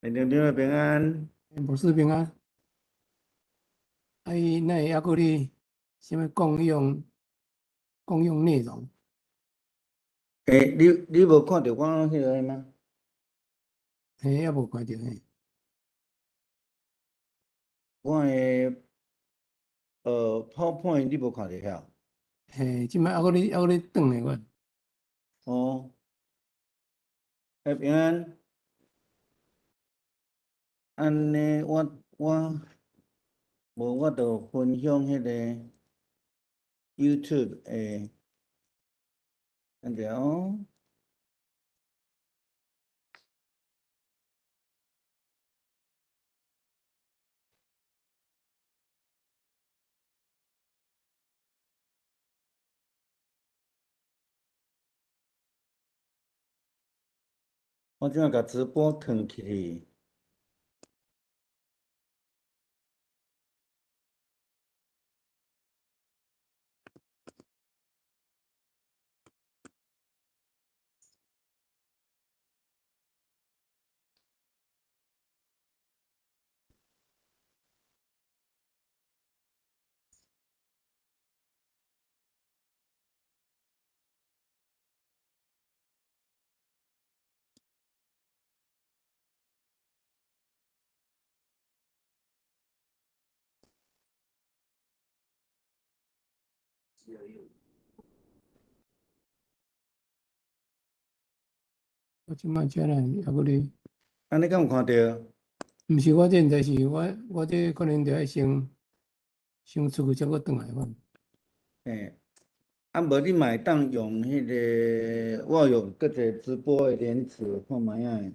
长长平安。牧师平安。啊，伊哪会犹阁咧啥物共用共用内容？欸，你無看著我彼个嗎？嘿，猶無看著嘿。我的PowerPoint 你無看著遐？嘿，這擺猶閣咧轉咧我。哦。欸，平安。按呢，我無我就分享彼個 YouTube 的，等下哦。我這擺共直播斷起去。我這擺這呢，猶閣咧。按呢敢有看著？毋是，我這毋知是我這可能著愛先出去，才閣轉來款。嘿，啊無你嘛會當用彼個，我有閣一個直播的連結，看覓仔。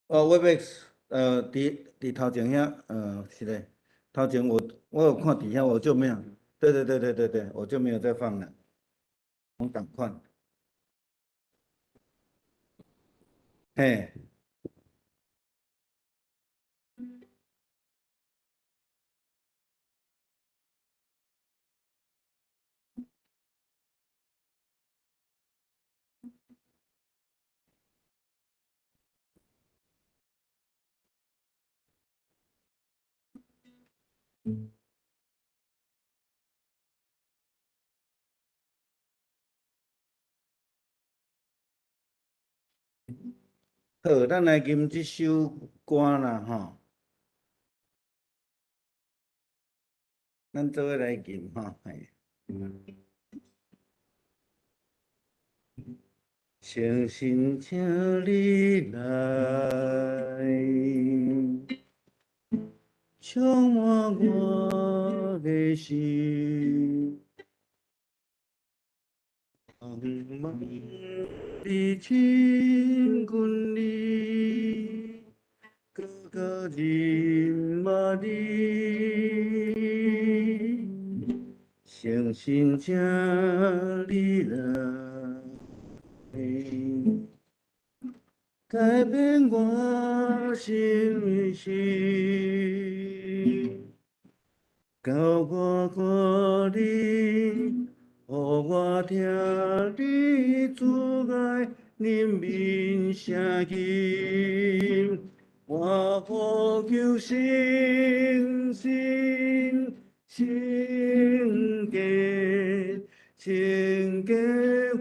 哦，Webex，佇頭前遐，是咧，頭前我有看佇遐，我就沒有，對對對對對對，我就沒有再放了，攏仝款。嘿。好，咱來吟這首歌啦，吼。咱做伙來吟吼，嘿。誠心請你來，充滿我的心，茫茫的親近你，閣閣認捌你，誠心請你來，改變我心思，教我看你，予我聽你慈愛憐憫聲音，我呼求聖神聖潔，聖潔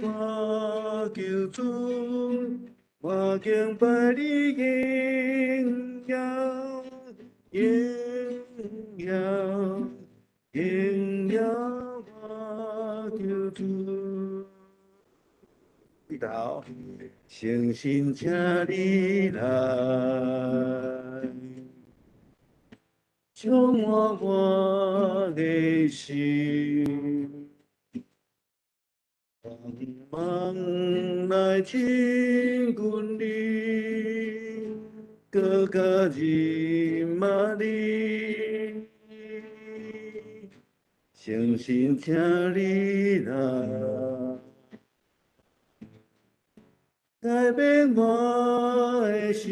我求主，我敬拜你榮耀，榮耀，榮耀我求主。頭，誠心請你來，充滿我的心，茫來親近你，閣較認捌你，誠心請你來，改變我的心，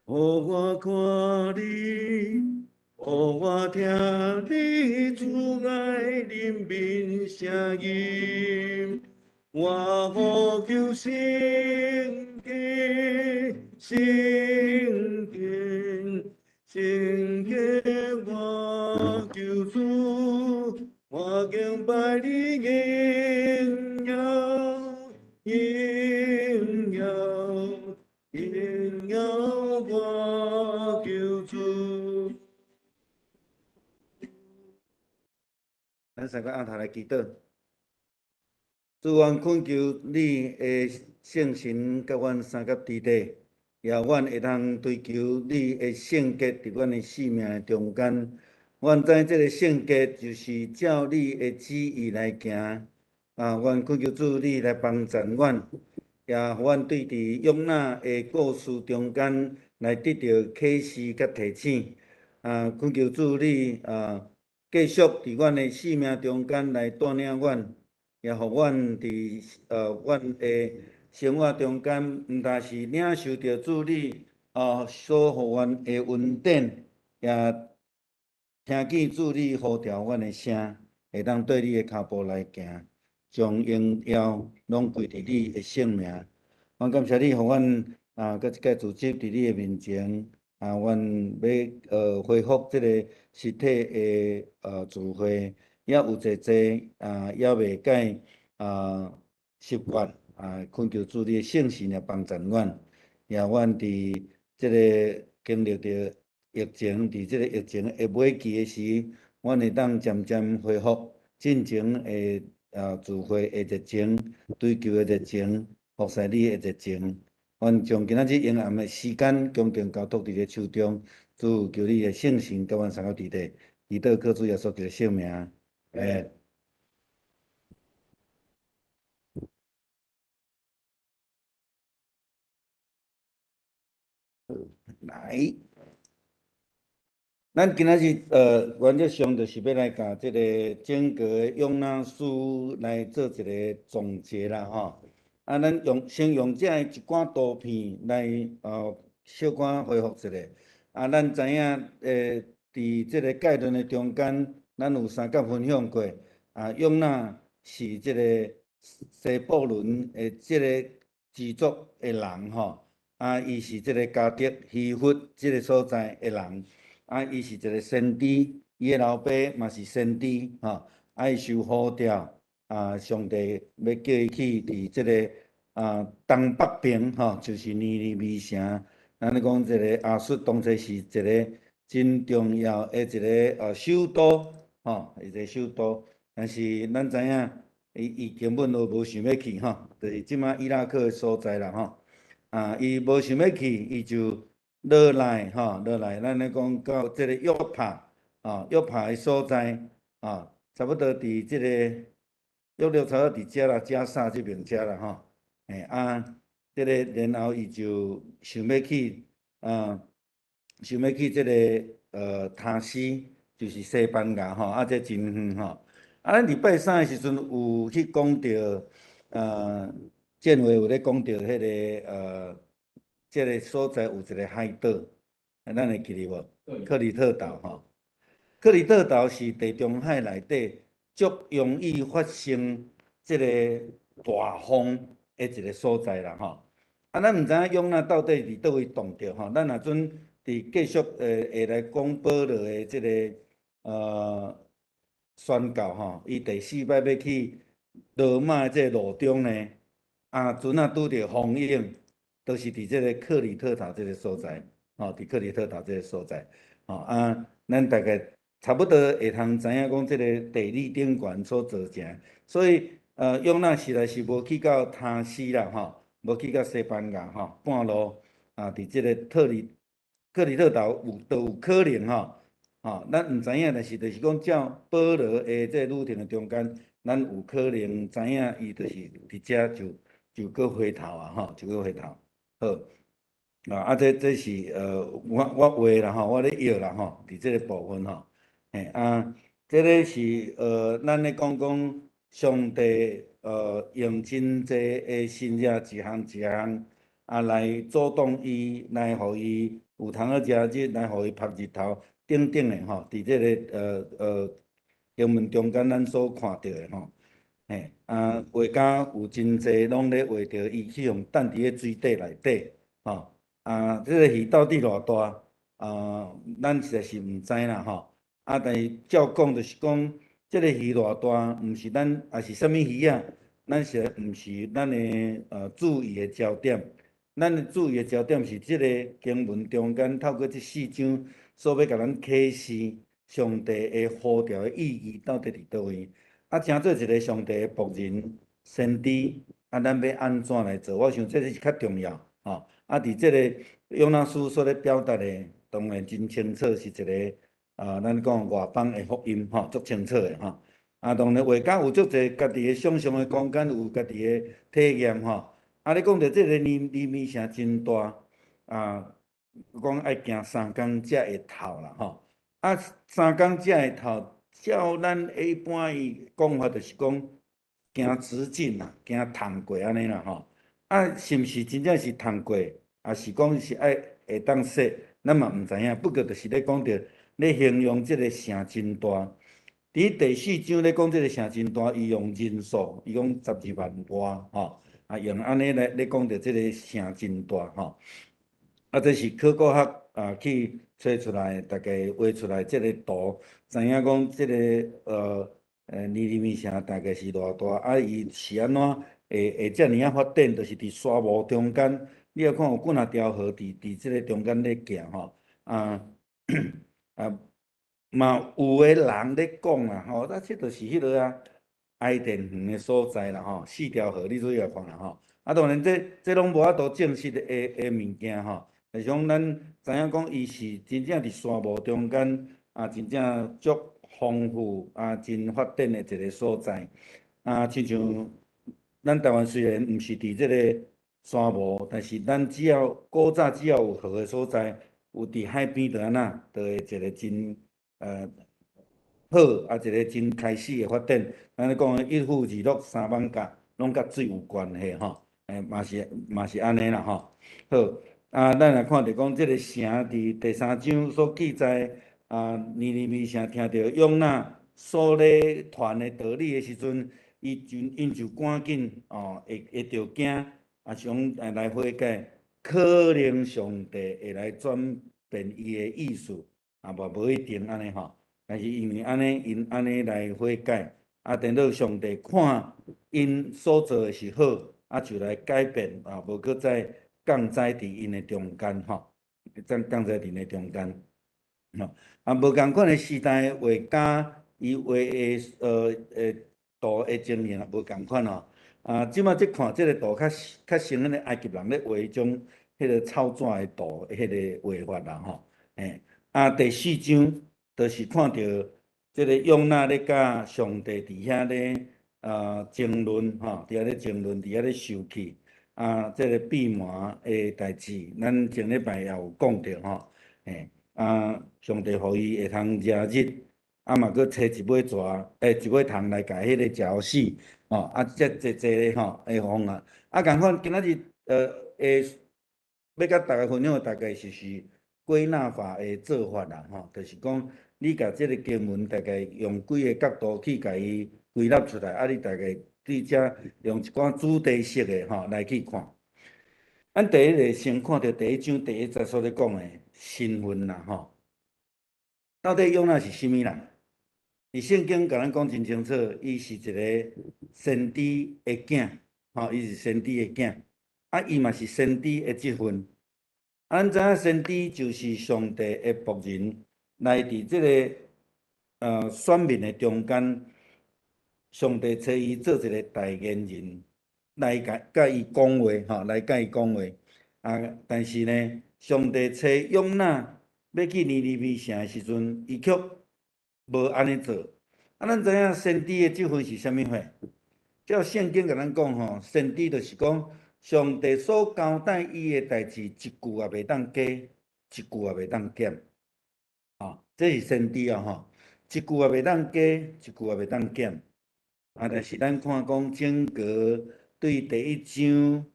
予我看你，予我聽你慈愛憐憫聲音，我我呼求聖潔，聖潔，聖潔，我救主，我敬拜你榮耀，榮耀，榮耀，我救主。咱三個按頭來祈禱。主，阮懇求你的聖神佮阮相佮佇咧，也阮會當追求你的聖潔佇阮的生命的中間。阮知這個聖潔就是照你的旨意來行。啊，阮懇求主你來幫助阮，也予阮對佇約拿的故事中間來得著啟示佮提醒。啊，懇求主你啊，繼續佇阮的生命中間來帶領阮。也予阮佇阮的生活中間，毋但是領受著主你所予阮的恩典，也聽見主你呼召阮的聲，會當對你的跤步來行，將榮耀攏歸佇你的聖名。阮感謝你，予阮啊，閣一擺組織佇你的面前，啊，阮欲恢復這個實體的聚會。也有濟濟啊，猶未改啊習慣啊，懇求主你的聖神來幫助阮，也阮佇這個經歷著疫情，佇這個疫情的尾期的時，阮會當漸漸恢復進前的啊聚會的熱情，追求的熱情，服侍你的熱情。阮將今仔日閒暗的時間，恭敬交託佇你手中，主求你的聖神佮阮相佮佇咧，祈禱靠主耶穌基督聖名。欸，來，咱今仔日原則上就是欲來共這个整个約拿書來做一个總結啦，吼。啊，咱用先用這一寡圖片來小可回復一下。啊，咱知影佇這个概論的中間，咱有相佮分享過，啊，約拿是這个西布倫的這个支族的人吼，啊，伊是這个迦特希弗這个所在的人，啊，伊是一个先知，伊的老爸嘛是先知，吼，啊，伊受呼召，啊，上帝欲叫伊去佇這个啊東北邊，吼，就是尼尼微城，咱咧講這个亞述當初是一个真重要的一个首都，吼，一个首都，但是咱知影，伊根本就無想欲去，吼，就是這馬伊拉克的所在啦，吼，啊，伊無想欲去，伊就落來，吼，落來，咱咧講到這个約帕，啊，約帕的所在，啊，差不多佇這个約略差不多佇遮啦，加沙這邊遮啦，吼，欸，啊，這个然後伊就想欲去，啊。想欲去這个他施，就是西班牙吼，啊，這真遠吼。啊，咱禮拜三的時陣有去講著，建偉有咧講著彼个這个所在有一个海島，咱會記得無？克里特島吼，克里特島是地中海內底足容易發生這個大風的一个所在啦吼。啊，咱毋知影約拿到底佇佗位撞著吼，咱若陣。佇繼續會來講保羅的這个宣告吼，伊第四擺欲去羅馬的這个路中呢，啊，船仔拄著風湧，都是佇這个克里特島這个所在，吼，佇克里特島這个所在，吼啊，咱大概差不多會通知影講這个地理頂懸所造成，所以約拿實在是無去到他施啦，吼，無去到西班牙吼，半路啊，佇這个克里特島有都有可能吼，吼，咱毋知影，但是就是講照保羅的這个旅程的中間，咱有可能知影伊就是佇遮就閣回頭啊，吼，就閣回頭。好，啊，這是我畫啦吼，我咧譯啦吼，佇這个部分吼，嘿啊，這个是咱咧講講上帝用真濟的神跡一項一項啊來阻擋伊，來予伊有通好食日，來予伊曝日頭等等的吼，佇這个經文中間咱所看著的吼。嘿，啊，畫家有真濟攏咧畫著伊去予擲佇咧水底內底，吼，啊，這个魚到底偌大？啊，咱實在是毋知啦，吼。啊，但是照講就是講，這个魚偌大，毋是咱，抑是啥物魚仔，咱實在毋是咱的注意的焦點。咱的注意的焦點是這个經文中間透過這四章所欲共咱啟示上帝的呼召的意義到底佇佗位？啊，成做一个上帝的僕人、先知，啊，咱欲按怎來做？我想這個是較重要，吼。啊，佇這个約拿書所咧表達的，當然真清楚是一个啊，咱講外邦的福音，吼，足清楚的，吼。啊，當然畫家有足濟家己的想像的空間，有家己的體驗，吼。啊，你講著這个尼尼微城真大，啊，講愛行三工才會透啦，吼。啊，三工才會透，照咱一般伊講法，就是講行直徑啦，行通過按呢啦，吼。啊，是毋是真正是通過？抑是講是愛會當說，咱嘛毋知影。不過就是咧講著，咧形容這个城真大。佇第四章咧講這个城真大，伊用人數，伊講12萬外，吼。啊，用按呢來咧講著這个城真大，吼。啊，這是考古學啊去揣出來，大概畫出來這个圖，知影講這个尼尼微城大概是偌大，啊，伊是按怎會遮爾仔發展，就是佇沙漠中間，你若看有幾若條河佇這个中間咧行吼，啊啊，嘛有的人咧講啦，吼，啊，這就是彼个啊，伊甸園的所在啦，吼，四條河你注意來看啦，吼，啊，當然這攏無法度證實的物件吼，就是講咱知影講伊是真正佇沙漠中間啊，真正足豐富啊，真發展的一个所在。啊，親像咱台灣雖然毋是佇這个沙漠，但是咱只要古早只要有河的所在，有佇海邊就按怎，就會一个真好啊，一个真開始的發展。咱咧講的一富二鹿三艋舺，攏佮水有關係吼，嘛是按呢啦吼。好，啊，咱來看著講這个城佇第三章所記載，啊，尼尼微城聽著約拿所咧傳的道理的時陣，𪜶就趕緊哦，會著驚，啊，想來悔改，可能上帝會來轉變伊的意思，啊，嘛無一定按呢吼。但是因為按呢，𪜶按呢來悔改，啊，等到上帝看𪜶所做的是好，啊，就來改變，啊，無閣再降災佇𪜶的中間吼，降災佇𪜶的中間，吼，啊，無仝款的時代畫家伊畫的圖的情形也無仝款吼，啊，這馬這看這个圖較較像彼个埃及人咧畫彼種彼个草紙的圖，彼个畫法啦吼，嘿，啊，第四章就是看著這个約拿咧佮上帝佇遐咧爭論吼，佇遐咧爭論，佇遐咧受氣，啊，這个變魔的代誌，咱前禮拜也有講著吼，嘿，啊，上帝予伊會通食日，啊嘛閣揣一尾蛇，一尾蟲來共彼个食予死，吼，啊，這濟濟个吼的方法，啊，仝款今仔日會欲佮大家分享的大概就是歸納法的做法啦，吼，就是講你共這个經文大概用幾个角度去共伊歸納出來，啊，你大概對這用一寡主題式的吼來去看。咱第一个先看著第一章第一節所咧講的身份啦，吼，到底約拿是啥物人？佇聖經共咱講真清楚，伊是一个先知的囝，吼，伊是先知的囝，啊，伊嘛是先知的職分。咱知影先知就是上帝的僕人，來佇這个選民的中間，上帝揣伊做一个代言人，來共伊講話，吼，來共伊講話。啊，但是呢，上帝揣約拿欲去尼尼微城的時陣，伊卻無按呢做。啊，咱知影先知的職分是啥物貨？照聖經共咱講吼，先知就是講上帝所交代伊的代誌，一句也袂當加，一句也袂當減。啊，這是先知啊吼，一句也袂當加，一句也袂當減。啊，但是咱看講整個對第一章、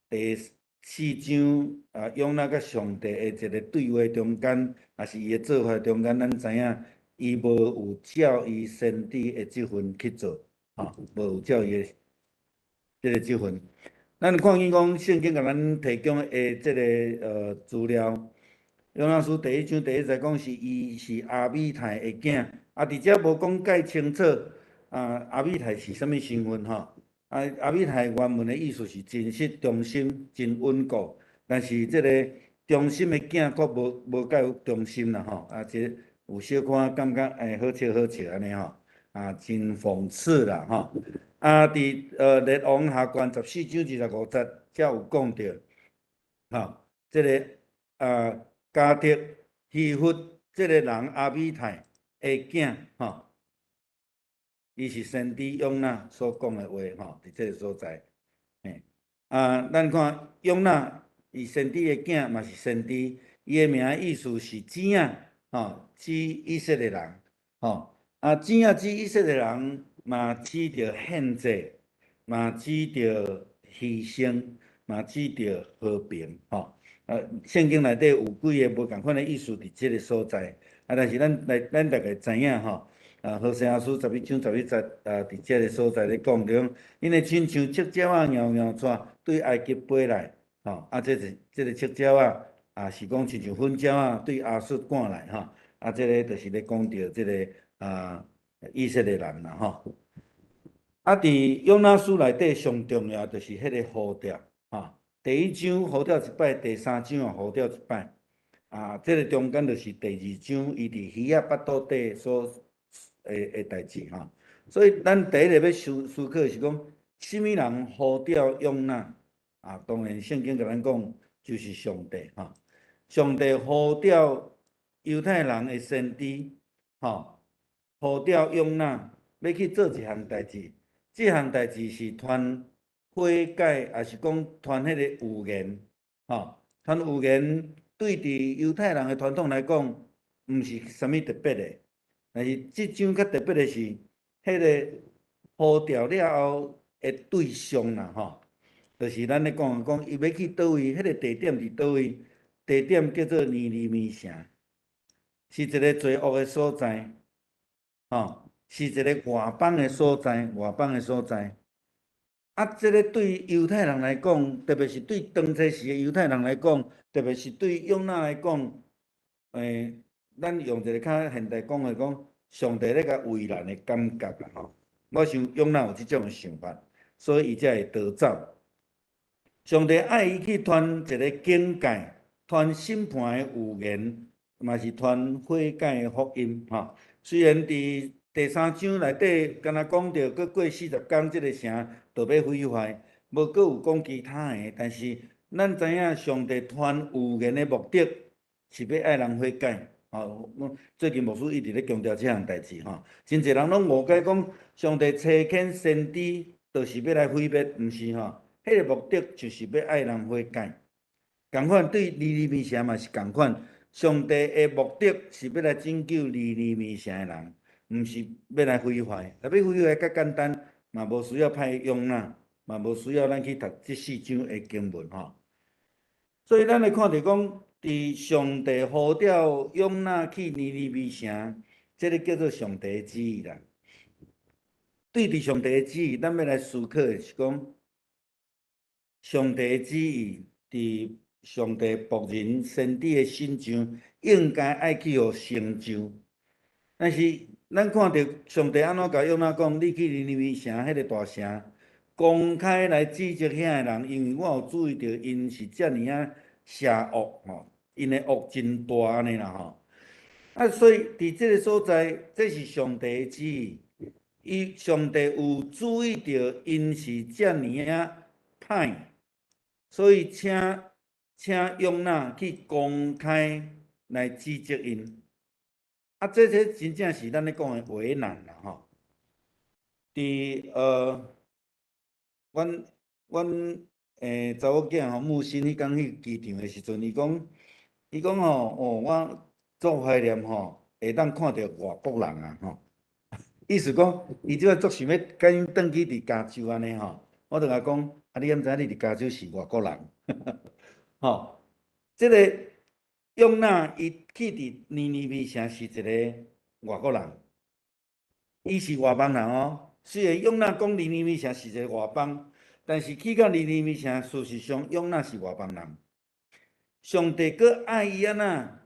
第四章啊，約拿佮上帝的一个對話中間，抑是伊的做法中間，咱知影伊無有照伊先知的職分去做，吼。吼，無有照伊的這个職分。咱看見講聖經共咱提供的這个資料，約拿書第一章第一節講是伊是亞米太的囝，啊，佇遮無講介清楚，啊，亞米太是啥物身份吼？啊，亞米太原文的意思是真實、忠心、真穩固，但是這个忠心的囝閣無介有忠心啦吼，啊，這有小可感覺好笑好笑按呢吼，啊，真諷刺啦吼。啊，佇列王下卷14章25節，才有講著，吼，這个啊迦特希弗這个人亞米太的囝，吼，伊是先知約拿所講的話，吼，佇這个所在，嘿，啊，咱看約拿，伊先知的囝嘛是先知，伊的名意思是子仔，吼，指以色列人，吼，啊，子仔指以色列人嘛指著獻祭，嘛指著犧牲，嘛指著和平，吼。啊，聖經內底有幾个無仝款的意思佇這个所在，啊，但是咱來咱大概知影吼，啊，何西阿書11章11節啊，佇這个所在咧講著，𪜶會親像赤鳥仔搖搖掣對埃及飛來，吼，啊，這是這个赤鳥仔，啊，是講親像粉鳥仔對亞述趕來，吼，啊，這个就是咧講著這个啊以色列人啦，吼。啊，佇約拿書內底上重要就是彼个呼召，吼。第一章呼召一擺，第三章也呼召一擺，啊，這个中間就是第二章，伊佇魚仔腹肚底所的代誌吼。所以咱第一個欲思考是講，啥物人呼召約拿？啊，當然聖經共咱講，就是上帝吼。上帝呼召猶太人的先知，吼，呼召約拿，欲去做一項代誌。這項代誌是傳悔改，抑是講傳彼个預言，吼，傳預言對佇猶太人的傳統來講，毋是啥物特別的。但是這章較特別的是，彼个呼召了後的對象啦，吼，就是咱咧講講，伊欲去佗位，彼个地點佇佗位？地點叫做尼尼微城，是一个罪惡的所在，吼，是一个外邦的所在，外邦的所在。啊，這个對猶太人來講，特別是對當初時的猶太人來講，特別是對約拿來講，咱用一个較現代講的講，上帝咧共為難的感覺啦吼。我想約拿有這種的想法，所以伊才會逃走。上帝愛伊去傳一个警戒、傳審判的預言，嘛是傳悔改的福音吼。雖然佇第三章內底，敢若講著，閣過40工，這个城就欲毀壞，無閣有講其他的。但是咱知影，上帝傳預言的目的是欲愛人悔改。吼，最近牧師一直咧強調這項代誌吼。真濟人攏誤解講，上帝差遣先知，就是欲來毀滅，毋是吼。彼个目的就是欲愛人悔改。仝款對尼尼微城嘛是仝款，上帝的目的是欲來拯救尼尼微城的人，毋是欲來毀壞。若欲毀壞較簡單，嘛無需要派約拿，嘛無需要咱去讀這四章的經文吼。所以咱會看著講，佇上帝呼召約拿去尼尼微城，這个叫做上帝的旨意啦。對佇上帝的旨意，咱欲來思考的是講，上帝的旨意佇上帝僕人先知的身上，應該愛去予成就。但是咱看著上帝按怎共約拿講，你去尼尼微城彼个大城，公開來指責遐个人，因為我有注意著𪜶是遮爾仔邪惡吼，𪜶的惡真大按呢啦吼。啊，所以佇這个所在，這是上帝的旨意，伊上帝有注意著𪜶是遮爾仔歹，所以請約拿去公開來指責𪜶。啊，這真正是咱咧講的為難啦吼。佇阮查某囝吼木心彼工去機場的時陣，伊講吼，哦，我足懷念吼，會當看著外國人啊吼。意思講，伊這擺足想欲趕緊轉去佇加州按呢吼。我就共講，啊，你敢知影你佇加州是外國人？吼，這个約拿伊去佇尼尼微城是一个外國人，伊是外邦人哦。雖然約拿講尼尼微城是一个外邦，但是去到尼尼微城，事實上約拿是外邦人。上帝閣愛伊按怎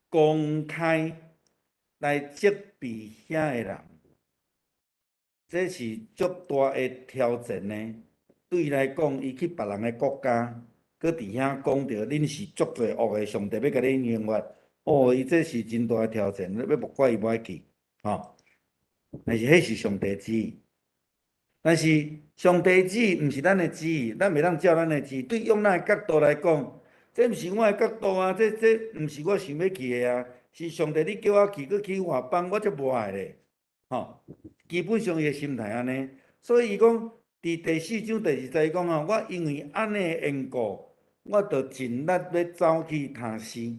公開來責備遐个人，這是足大的挑戰呢。對伊來講，伊去別人的國家，閣佇遐講著恁是足罪惡的，上帝欲共恁刑罰。哦，伊這是真大的挑戰，欲莫怪伊無愛去，吼。但是彼是上帝旨意，但是上帝旨意毋是咱的旨意，咱袂當照咱的旨意。對約拿的角度來講，這毋是我的角度啊，這毋是我想欲去的啊，是上帝你叫我去，閣去外邦，我才無愛咧，吼。基本上伊的心態按呢，所以伊講佇第四章第二節伊講吼，我因為按呢的緣故，我就盡力欲走去他施。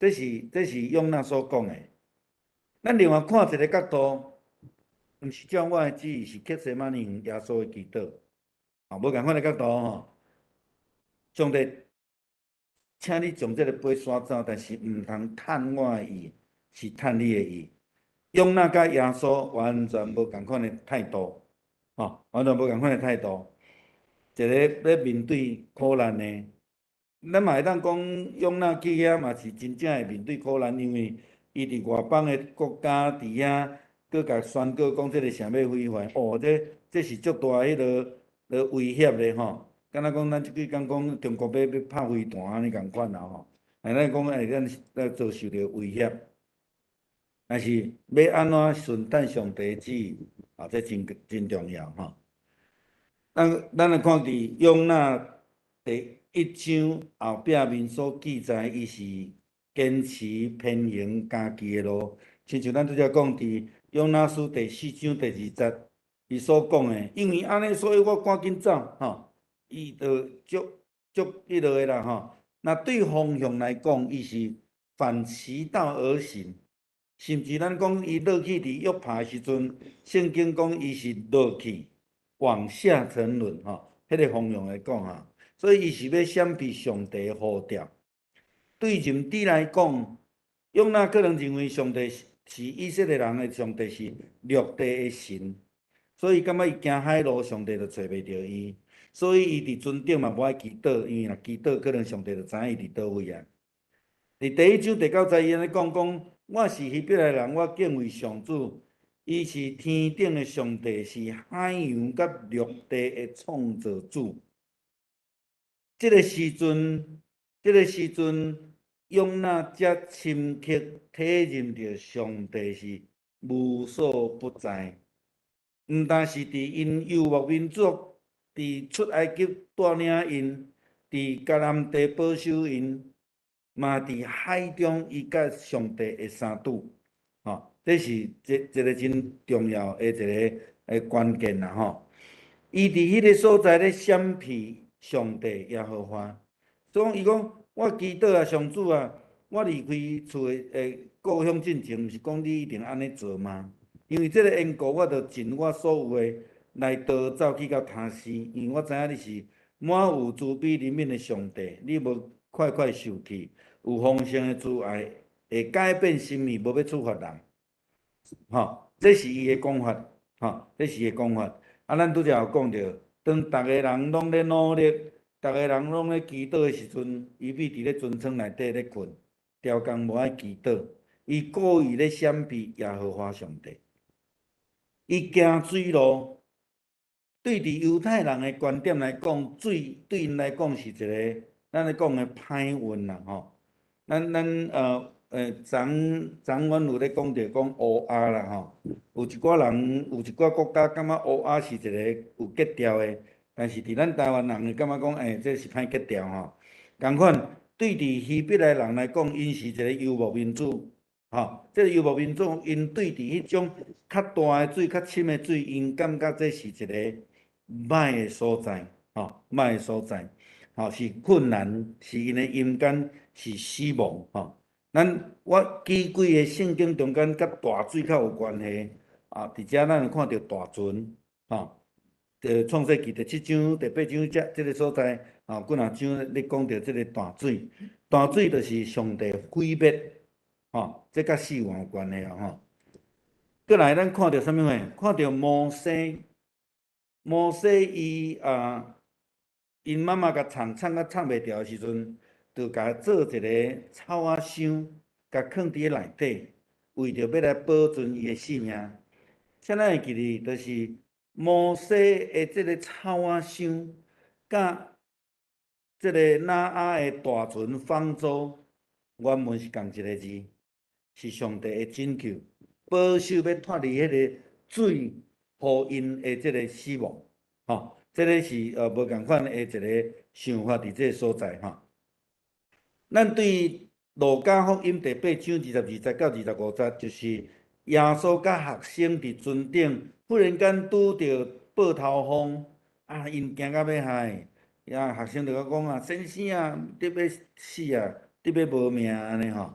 這是約拿所講的。咱另外看一个角度，毋是照我的旨意，是客西馬尼園耶穌的祈禱。啊，無仝款的角度吼。上帝，請你將這个杯刷走，但是毋通趁我的意，是趁你的意。約拿佮耶穌完全無仝款的態度，吼，完全無仝款的態度。一个欲面對苦難的，咱嘛會當講約拿去遐嘛是真正會面對苦難，因為伊佇外邦的國家佇遐，閣共宣告講這个城欲毀壞，哦，這是足大彼个威脅咧吼。敢若講咱這幾工講中國欲拍飛彈按呢仝款啦吼，啊，咱講欸，咱咧遭受著威脅，但是欲按怎順趁上帝旨意，啊，這真真重要吼。咱來看佇約拿第一章後壁面所記載，伊是堅持偏行家己的路，親像咱拄才講佇約拿書第四章第二節，伊所講的，因為按呢，所以我趕緊走吼。伊就足足彼落的啦吼。若對方向來講，伊是反其道而行，甚至咱講伊落去佇約帕的時陣，聖經講伊是落去往下沉淪吼，彼个方向來講哈，所以伊是欲閃避上帝的呼召。對認知來講，約拿可能認為上帝是以色列人的上帝是陸地的神，所以感覺伊行海路，上帝就揣袂著伊。所以伊佇船頂嘛無愛祈禱，因為若祈禱，可能上帝就知影伊佇佗位啊。佇第一章第九節，伊按呢講講，我是希伯來人，我敬畏上主，伊是天頂的上帝，是海洋佮陸地的創造主。這个時陣，約拿才深刻體認著上帝是無所不在，毋但是佇𪜶遊牧民族。佇出埃及帶領𪜶，佇迦南地保守𪜶，嘛佇海中伊佮上帝的相拄，吼，這是一個真重要的一个關鍵啦，吼。伊佇彼个所在咧閃避上帝耶和華，所以伊講我祈禱啊，上主啊，我離開厝的故鄉進前，毋是講你一定按呢做嗎？因為這个緣故，我就盡我所有的。來逃走去到他施，因為我知影你是滿有慈悲憐憫的上帝，你無快快受氣，有豐盛的慈愛，會改變心意，無欲處罰人。吼，這是伊的講法，吼，這是伊的講法。啊，咱拄才有講著，當逐个人攏咧努力，逐个人攏咧祈禱的時陣，伊覕佇咧船艙內底咧睏，刁工無愛祈禱，伊故意咧閃避耶和華上帝，伊驚水路。對佇猶太人的觀點來講，水對𪜶來講是一个咱咧講的歹運啦，吼。咱昨昨阮有咧講著講烏鴉啦，吼。有一寡人，有一寡國家感覺烏鴉是一个有吉兆的，但是佇咱台灣人會感覺講，欸，這是歹吉兆吼。仝款對佇希伯來人來講，𪜶是一个遊牧民族，吼。這个遊牧民族，𪜶對佇彼種較大的水、較深的水，𪜶感覺這是一个歹的所在，吼，歹的所在，吼，是困難，是𪜶的陰間，是死亡，吼。咱我舉幾个聖經中間佮大水較有關係，啊，佇遮咱會看著大船，吼，佇創世記第七章、第八章這個所在，吼，幾若章咧講著這个大水，大水就是上帝毀滅，吼，這佮死亡有關係啊，吼。閣來，咱看著啥物貨？看著摩西，摩西伊啊，𪜶媽媽共藏藏甲藏袂牢的時陣，就共做一个草仔箱，共囥佇內底，為著欲來保存伊的性命。啥咱會記得，就是摩西的這个草仔箱，佮這个挪亞的大船方舟，原文是仝一个字，是上帝的拯救，保守欲脫離彼个水予𪜶的這个死亡，吼，這个是無仝款的一个想法佇這个所在吼。咱對路加福音第八章22節到25節，就是耶穌佮學生佇船頂，忽然間拄著暴頭風，啊，𪜶驚甲欲害，啊，學生就共講啊，先生啊，得欲死啊，得欲無命按呢吼，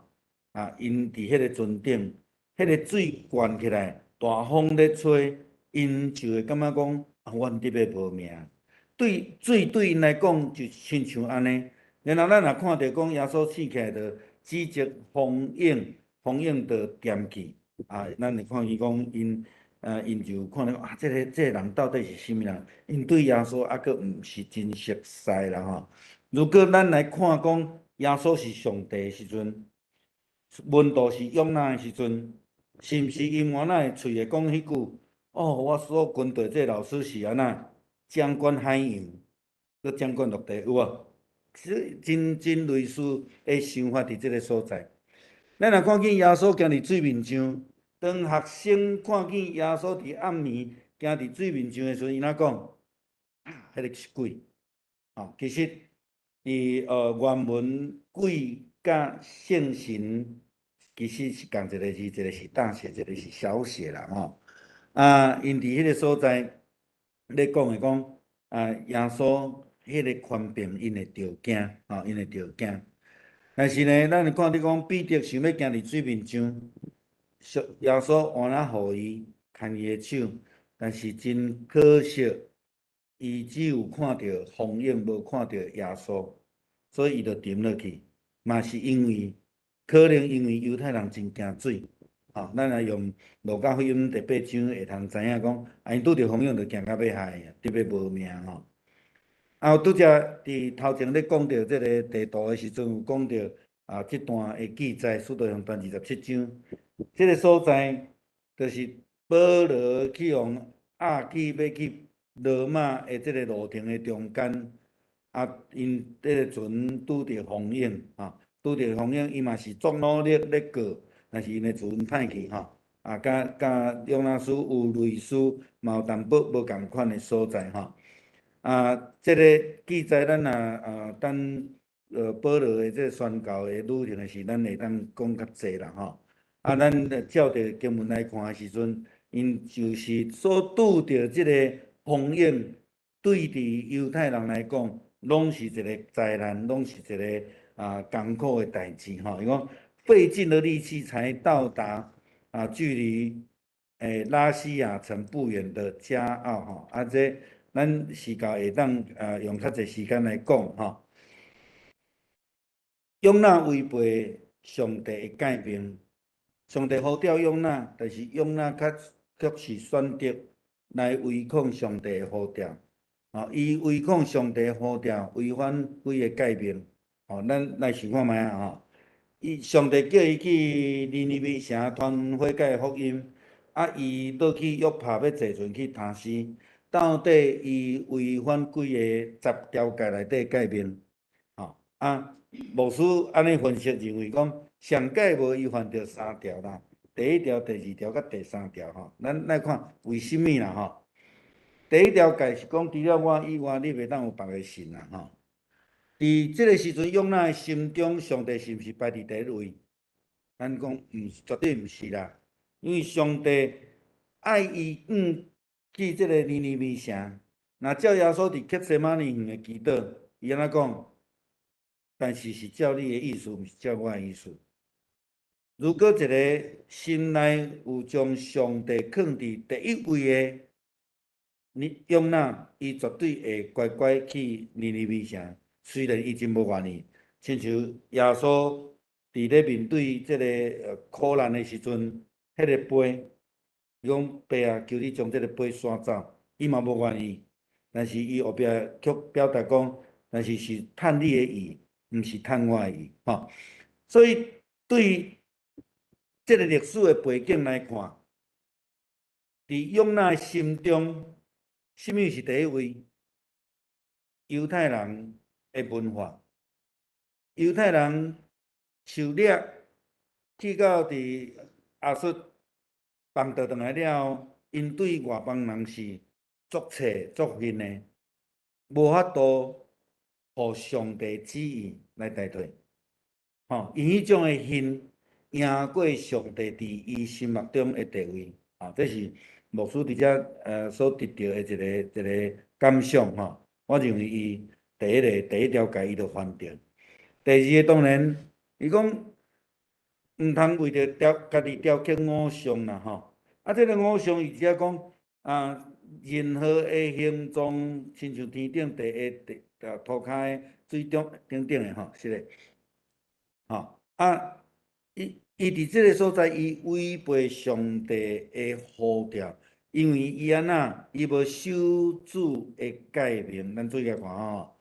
啊，𪜶佇彼个船頂，彼个水灌起來，大風咧吹，𪜶就會感覺講，啊，阮得欲無命。對水對𪜶來講就親像按呢。然後咱若看著講耶穌醒起來，就指責風湧，風湧就恬去。啊，咱會看見講𪜶，𪜶就看著啊，這個人到底是啥物人？𪜶對耶穌猶閣毋是真熟似啦吼。如果咱來看講耶穌是上帝的時陣，門徒是約拿的時陣，是毋是𪜶原來喙會講彼句？哦，我所跟隨這个老師是按怎掌管海洋，閣掌管陸地，有無？是真真類似的想法佇這个所在。咱若看見耶穌行佇水面上，當學生看見耶穌佇暗暝行佇水面上的時陣，𪜶怎講？彼个是鬼。哦，其實佇原文鬼佮聖神其實是仝一个字，一个是大寫，一个是小寫啦吼。啊，𪜶佇彼个所在咧講的講，啊，耶穌彼个權柄，𪜶會著驚，吼，𪜶會著驚。但是呢，咱會看著講彼得想欲行佇水面上，耶穌換仔予伊牽伊的手，但是真可惜，伊只有看著風湧，無看著耶穌，所以伊就沉落去。嘛是因為可能因為猶太人真驚水，吼，咱若用路加福音第八章會通知影講，啊，𪜶拄著風湧就驚甲欲害，得欲無命吼。啊，拄才佇頭前咧講著這个地圖的時陣，有講著啊，這段的記載，使徒行傳27章，這个所在就是保羅去予押去欲去羅馬的這个路程的中間，啊，𪜶這个船拄著風湧，吼，拄著風湧，伊嘛是足努力咧過，但是𪜶的船歹去吼，啊，佮佮約拿書有類似，嘛有淡薄無仝款的所在吼。啊，這个記載咱若啊等保羅的這个宣教的旅程的時，咱會當講較濟啦吼。啊，咱照著經文來看的時陣，𪜶就是所拄著這个風湧，對佇猶太人來講，攏是一个災難，攏是一个啊艱苦的代誌吼。伊講費盡了力氣才到達啊，距離拉西亞城不遠的加奧吼。啊，這咱時間會當啊用較濟時間來講吼。約拿違背上帝的誡命，上帝呼召約拿，但是約拿卻卻是選擇來違抗上帝的呼召。吼，伊違抗上帝的呼召，違反幾个誡命。吼，咱來想看覓啊吼。伊上帝叫伊去尼尼微城傳悔改的福音，啊，伊倒去約帕欲坐船去他施，到底伊違反幾个十條誡內底誡命？吼，啊，牧師按呢分析認為講，上蓋無伊犯著三條啦，第一條、第二條佮第三條吼，咱來看為啥物啦吼？第一條誡是講，除了我以外，你袂當有別个神啦吼。佇這个時陣，約拿的心中，上帝是毋是排佇第一位？咱講毋是，絕對毋是啦。因為上帝愛伊向去這个尼尼微城，若照耶穌佇客西馬尼園的祈禱，伊按怎講？但是是照你的意思，毋是照我的意思。如果一个心內有將上帝囥佇第一位的，你約拿，伊絕對會乖乖去尼尼微城。雖然伊真無願意，親像耶穌佇咧面對這个苦難的時陣，彼个杯伊講爸啊，求你將這個杯徙走，伊嘛無願意，但是伊後壁卻表達講，但是是趁你的意，毋是趁我的意，吼。所以對這個歷史的背景來看，佇約拿的心中，啥物是第一位？猶太人的文化，猶太人受掠去到佇亞述放倒轉來了後，𪜶對外邦人是足切足恨的，無法度予上帝旨意來代替。吼，𪜶彼種的恨贏過上帝佇伊心目中的地位，啊，這是牧師佇遮所得著的一個感想吼。我認為伊第一个第一條誡伊就犯著。第二个當然，伊講毋通為著雕家己雕刻偶像啦吼。啊，這个偶像伊只講啊，任何的形狀，親像天頂地下地塗跤的水中等等的吼，是咧。吼啊，伊佇這个所在，伊違背上帝的呼召，因為伊按怎，伊無守主的誡命，咱注意來看吼。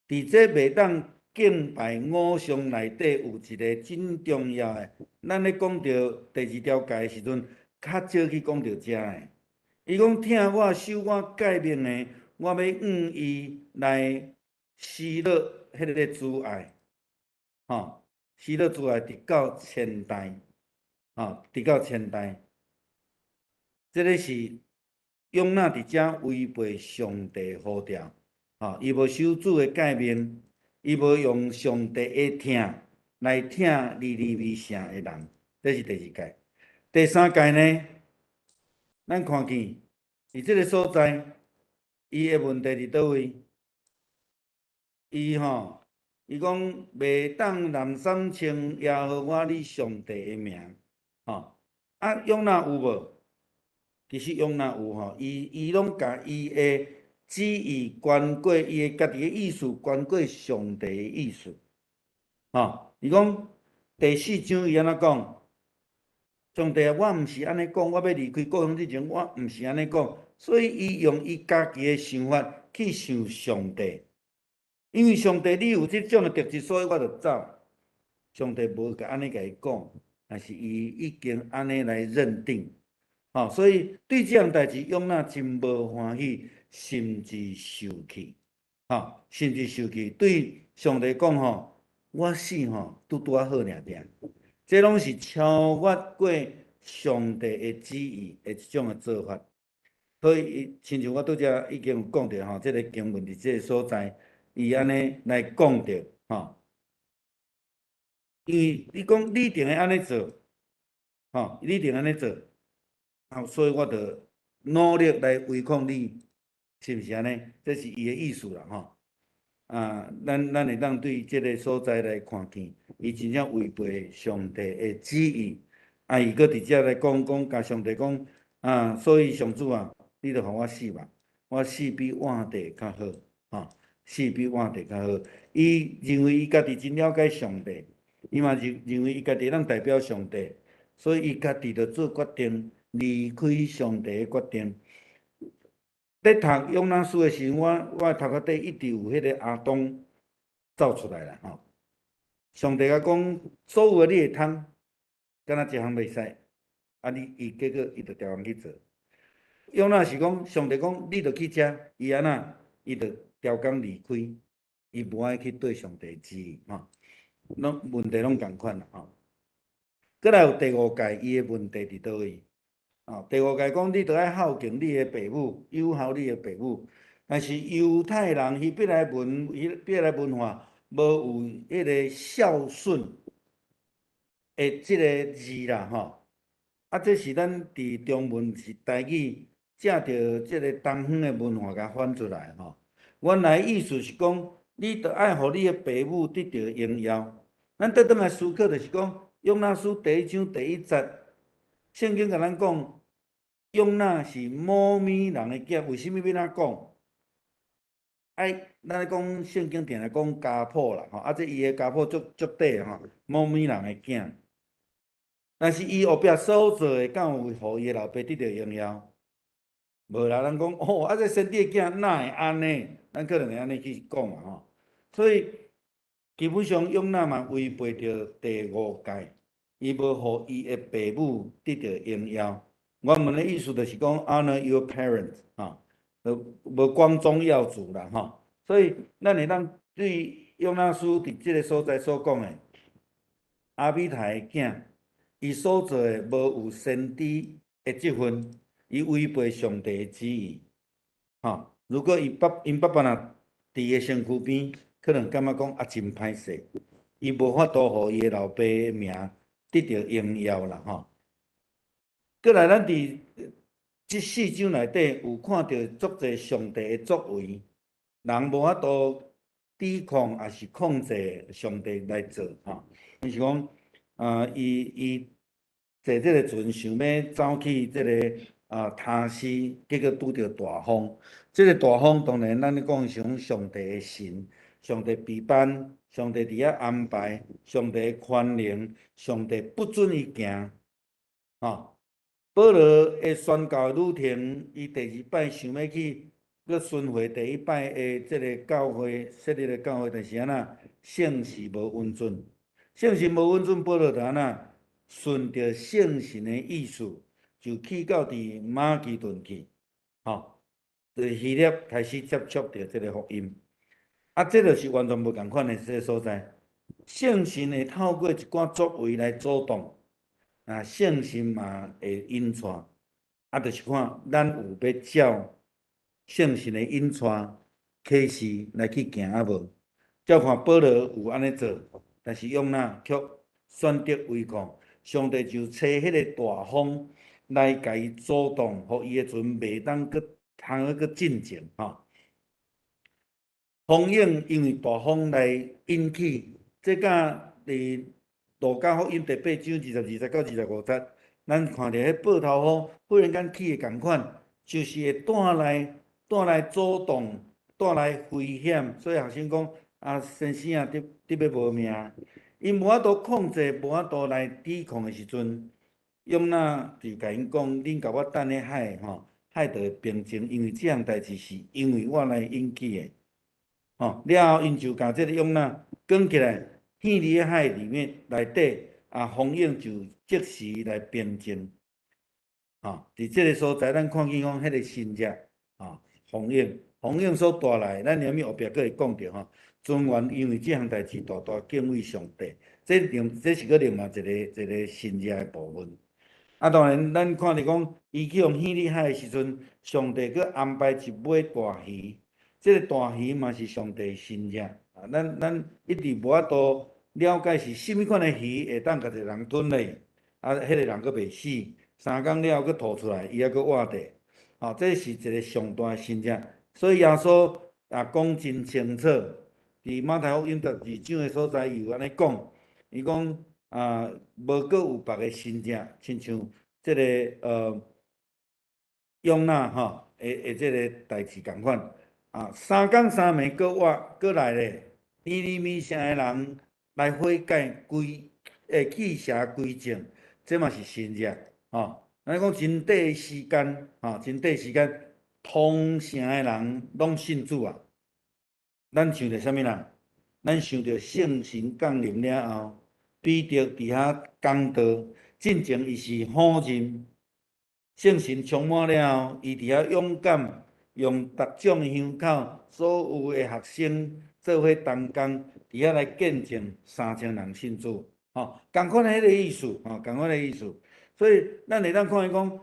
佇這袂當敬拜偶像內底有一个真重要的，咱咧講著第二條誡的時陣，較少去講著遮的。伊講疼我守我誡命的，我欲向伊來施落彼个慈愛，吼，施落慈愛直到千代，吼，直到千代。這个是約拿佇遮違背上帝呼召，吼，伊無守主的誡命，伊無用上帝的疼來疼尼尼微城的人，這是第二誡。第三誡呢，咱看見佇這个所在，伊的問題佇佗位？伊吼，伊講袂當濫三稱耶和華你上帝的名，吼，啊，約拿有無？其實約拿有吼，伊攏共伊的旨意懸過伊的家己的意思，懸過上帝的意思，吼，伊講第四章伊按怎講？上帝啊，我毋是按呢講，我欲離開故鄉之前，我毋是按呢講，所以伊用伊家己的想法去想上帝，因為上帝你有這種的特質，所以我就走。上帝無共按呢共伊講，但是伊已經按呢來認定，吼，所以對這項代誌，約拿真無歡喜，甚至受氣，吼，甚至受氣，對上帝講吼，我死吼，拄拄仔好爾爾。這攏是超越過上帝的旨意的一種的做法，所以親像我拄才已經有講著吼，這个經文佇這个所在，伊按呢來講著吼，因為你講你一定會按呢做，吼，你一定按呢做，啊，所以我就努力來違抗你，是毋是按呢？這是伊的意思啦，吼。啊，咱會當對這个所在來看見，伊真正違背上帝的旨意。啊，伊閣佇遮來講講，共上帝講，啊，所以上主啊，你著予我死吧，我死比活著較好，吼，死比活著較好。伊認為伊家己真了解上帝，伊嘛認為伊家己會當代表上帝，所以伊家己就做決定，離開上帝的決定。咧讀約拿書的時陣，我頭殼底一直有彼个亞當走出來啦，吼！上帝共講，所有的你會通，敢若一項袂使，啊你伊結果伊就調工去做。約拿是講，上帝講你著去遮，伊按怎，伊就調工離開，伊無愛去對上帝旨意，吼，攏問題攏仝款啦，吼。閣來有第五誡，伊的問題佇佗位？哦，第五誡講，你著愛孝敬你的爸母，友孝你的爸母。但是猶太人希伯來文希伯來文化無有彼个孝順的這个字啦，吼。啊，這是咱佇中文是台語藉著這个東方的文化共翻出來吼。原來意思是講，你著愛予你的爸母得著榮耀。咱倒轉來思考，就是講約拿書第一章第一節，聖經共咱講，約拿是摩咪人的囝，為啥物欲按怎講？愛咱咧講聖經定定講家譜啦，吼，啊，這伊的家譜足足短吼，摩咪人的囝。但是伊後壁所做的，敢有予伊的老爸得著榮耀？無啦，咱講哦，啊，這先知的囝哪會按呢？咱可能會按呢去講嘛吼。所以基本上約拿嘛違背著第五誡，伊無予伊的爸母得著榮耀。原文的意思就是講 honor your parents 吼，無光宗耀祖啦吼。所以咱會當對約拿書佇這个所在所講的阿米太的囝，伊所做的無有先知的職分，伊違背上帝的旨意。吼，如果伊爸𪜶爸爸若佇伊的身軀邊，可能感覺講啊真歹勢，伊無法度予伊的老爸的名得著榮耀啦吼。閣來，咱佇這四章內底有看著足濟上帝的作為，人無法度抵抗，抑是控制上帝來做吼。就是講，啊，伊伊坐這个船想欲走去這个他施，結果拄著大風。這个大風當然咱咧講是講上帝的神，上帝備辦，上帝佇遐安排，上帝寬容，上帝不准伊行，吼。保羅的宣教旅程，伊第二擺想欲去，閣巡迴第一擺的這个教會設立的教會，但是按怎聖神無允准，聖神無允准，保羅就按怎順著聖神的意思，就去到佇馬其頓去，吼，佇希臘開始接觸著這个福音，啊，這就是完全無仝款的這个所在。聖神會透過一寡作為來阻擋，啊，聖神嘛會引帶，啊，就是看咱有欲照聖神的引帶啟示來去行啊無？照看保羅有按呢做，但是約拿卻選擇違抗，上帝就吹彼個大風來共伊阻擋，予伊的船袂當閣通閣進前吼。風湧因為大風來引起，這佮佇路加福音第八章22節到25節，咱看著彼報頭風忽然間起的仝款，就是會帶來阻擋，帶來危險。所以學生講啊，先生啊，得得欲無命，𪜶無法度控制，無法度來抵抗的時陣，約拿就共𪜶講：恁共我等咧海吼，海就會平靜，因為這項代誌是因為我來引起的。吼，了後𪜶就共這个約拿捲起來，扔佇海裡面內底，啊，風湧就即時來平靜。吼，佇這个所在，咱看見講彼个神跡，吼，風湧，風湧所帶來，咱後面後壁閣會講著吼，船員因為這項代誌大大敬畏上帝，這另這是閣另外一个一个神跡的部分。啊，當然，咱看著講，伊去予扔佇海的時陣，上帝閣安排一尾大魚，這个大魚嘛是上帝神跡。啊，咱咱一直無法度了解是啥物款的魚會當共一个人吞落，啊，彼个人閣袂死，3工了後閣吐出來，伊猶閣活著。吼，這是一个上大的神跡。所以耶穌也講真清楚，佇馬太福音12章的所在，伊有按呢講，伊講啊，無閣有別个神跡，親像這个約拿吼的這个代誌仝款。啊，3工3暝閣活閣來咧，尼尼微城的人來悔改歸，會棄邪歸正，這嘛是神跡，吼。咱講真短的時間，吼，真短時間，通城的人攏信主啊。咱想著啥物人？咱想著聖神降臨了後，彼得佇遐講道，進前伊是否認，聖神充滿了後，伊佇遐勇敢，用逐種的香口，所有的學生做伙同工，佇遐來見證3000人信主，吼，仝款的彼个意思，吼，仝款的意思。所以咱會當看見講，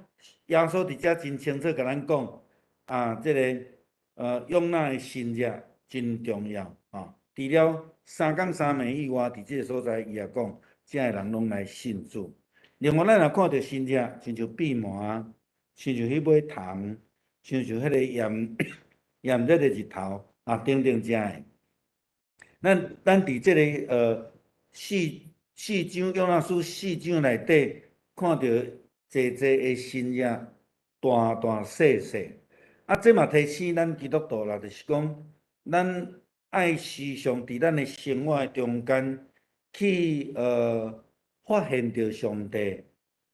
耶穌佇遮真清楚共咱講，啊，這个約拿的神跡真重要，吼。除了3工3暝以外，佇這个所在，伊也講，遮的人攏來信主。另外，咱若看著神跡，親像變鰻，親像彼尾蟲，親像彼个炎炎熱的日頭，啊，等等遮的。咱咱佇這个四四章約拿書四章內底，看著濟濟的神跡，大大細細。啊，這嘛提醒咱基督徒啦，就是講，咱愛時常佇咱的生活中間去發現著上帝